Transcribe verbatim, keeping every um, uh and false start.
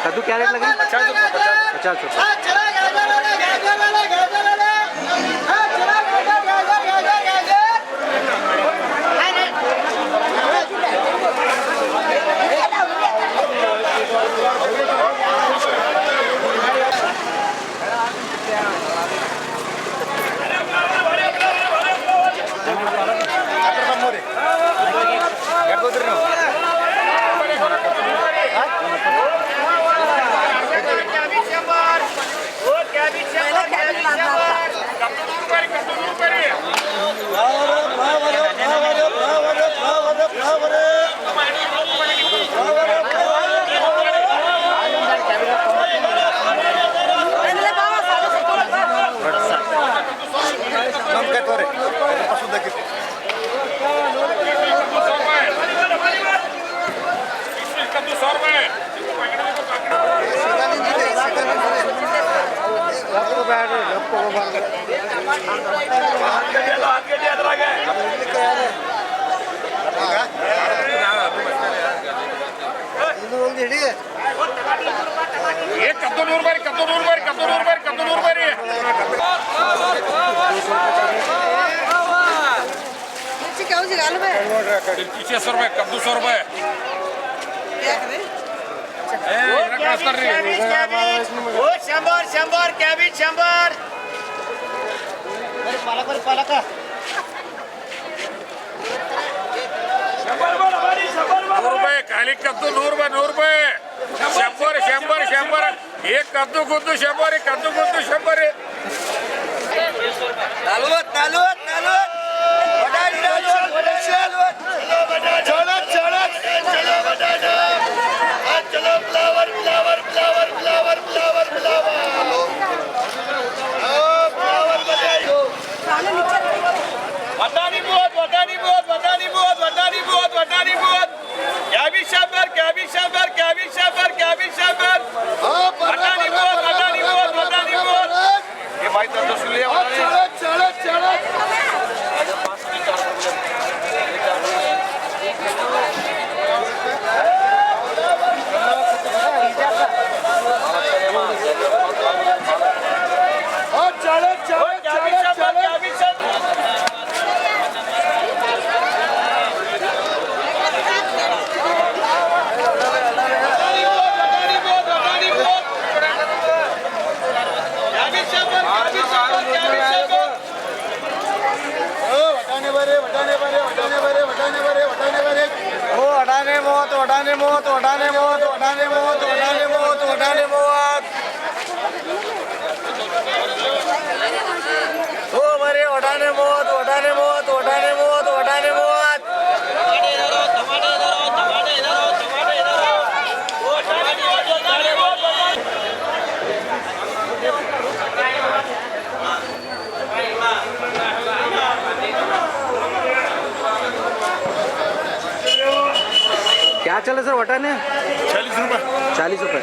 कद्दू क्या रेट लग रहा है? पचास रुपये। पचास रुपये। ये कद्दू नूर बारी, कद्दू नूर बारी, कद्दू नूर बारी, कद्दू नूर बारी। मिर्ची क्या हो जी, आलू में? मिर्ची छह सौ रुपये, कद्दू सौ रुपये। क्या करें? ए, वो इधर क्या cross कर रही है। Cabbage, cabbage. वो शंबर, शंबर, कैबेज, शंबर। अरे, पालक, अरे, पालक। नूर रुपये, खाली कद्दू नूर रुपये, नूर रुपये। शंबर, शंबर, शंबर। एक कद्दू गुद्दू शंबर, एक कद्दू गुद्दू शंबर। नालवत, नालवत, नालवत। बटाई नालवत, बटाई नालवत। चलो, चलो। आज चलो, flower, flower, flower, flower, flower, flower। ओ, flower बजाइयो। वटानी बहुत, वटानी बहुत, वटानी बहुत, वटानी बहुत, वटानी बहुत। क्या भी शंबर, क्या भी शंबर, क्या भी शंबर, क्या भी शंबर। हाँ, बराबर, वटानी बहुत, बराबर, वटानी बहुत, बराबर, वटानी बहुत। बराबर। ये भाई दस दस किलो है, हाँ, वटानी। चलो, चलो, चलो। हाँ, चलो, चलो, चलो, चलो। ओ, वटाने भरे, वटाने भरे, वटाने भरे, वटाने भरे, वटाने भरे। ओ, वटाने मौत, वटाने मौत, वटाने मौत, वटाने मौत, वटाने मौत, वटाने मौत। ओ, भरे, वटाने मौत, वटाने मौत, वटाने मौत, वटाने मौत। क्या चल रहा है सर, वटाने? चालीस रुपये। चालीस रुपये।